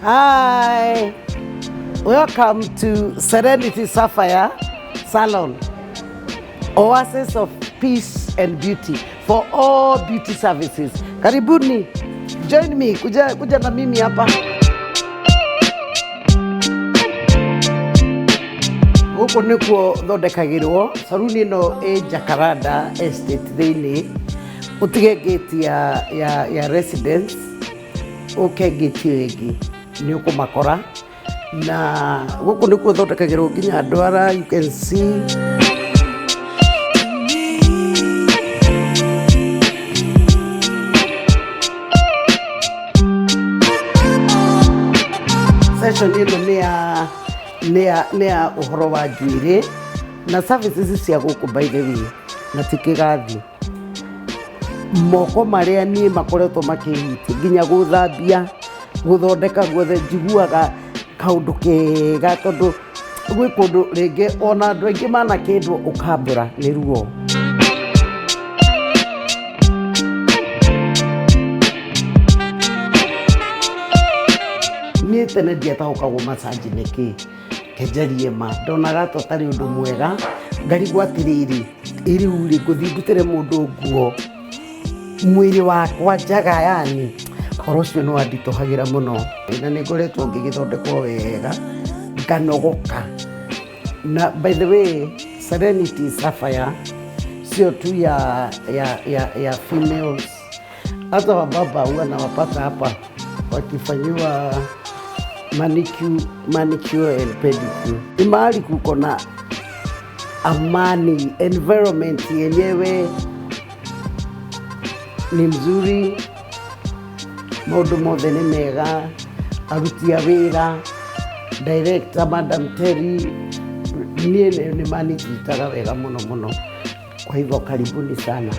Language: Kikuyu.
Hi, welcome to Serenity Sapphire Salon, oasis of peace and beauty for all beauty services. Karibuni, join me, kuja, kuja na mimi hapa. Gũkũ nĩkuo thondekagĩrwo saruni ĩno ĩ Jacaranda Estate thĩinĩ, ũtige gate ya residence ũke gate ĩyo ĩngĩ nĩ ũkũmakora, na gũkũ nĩkuo thondekagĩrwo nginya ndwara, you can see. Session ĩno nĩ ya ũhoro wa njuĩrĩ na services cia gũkũ, by the way, na ti kĩgathi moko marĩa niĩ makoretwo makĩhutia, nginya gũthambia, gũthondeka guothe, njiguaga kaũndũ kega, tondũ gwĩ kũndũ rĩngĩ ona andũ aingĩ manakĩndwo ũkambũra nĩ ruo. Niĩ tene ndiataũkagwo massage nĩ kĩ, kenjarie ma ndonaga ta ũtarĩ ũndũ mwega, ngarigwo atĩrĩrĩ, ĩ rĩu rĩ, ngũthiĩ ndutĩre mũndũ nguo mwĩrĩ wakwa njaga, yani ũhoro ũcio nĩ wanditũhagĩra mũno, na nĩ ngoretwo ngĩgĩthondekwo wega nganogoka. Na by the way, Serenity Sapphire sio tu ya females, hata wababa huwa nawapata hapa wakifanyiwa manicure and pedicure. Ni mahali kuko na amani, environment yenyewe ni mzuri, maũndũ mothe nĩ mega, aruti a wĩra, director Madam Terry, niĩ nĩ manititaga wega mũno mũno. Kwa hivyo karibuni sana.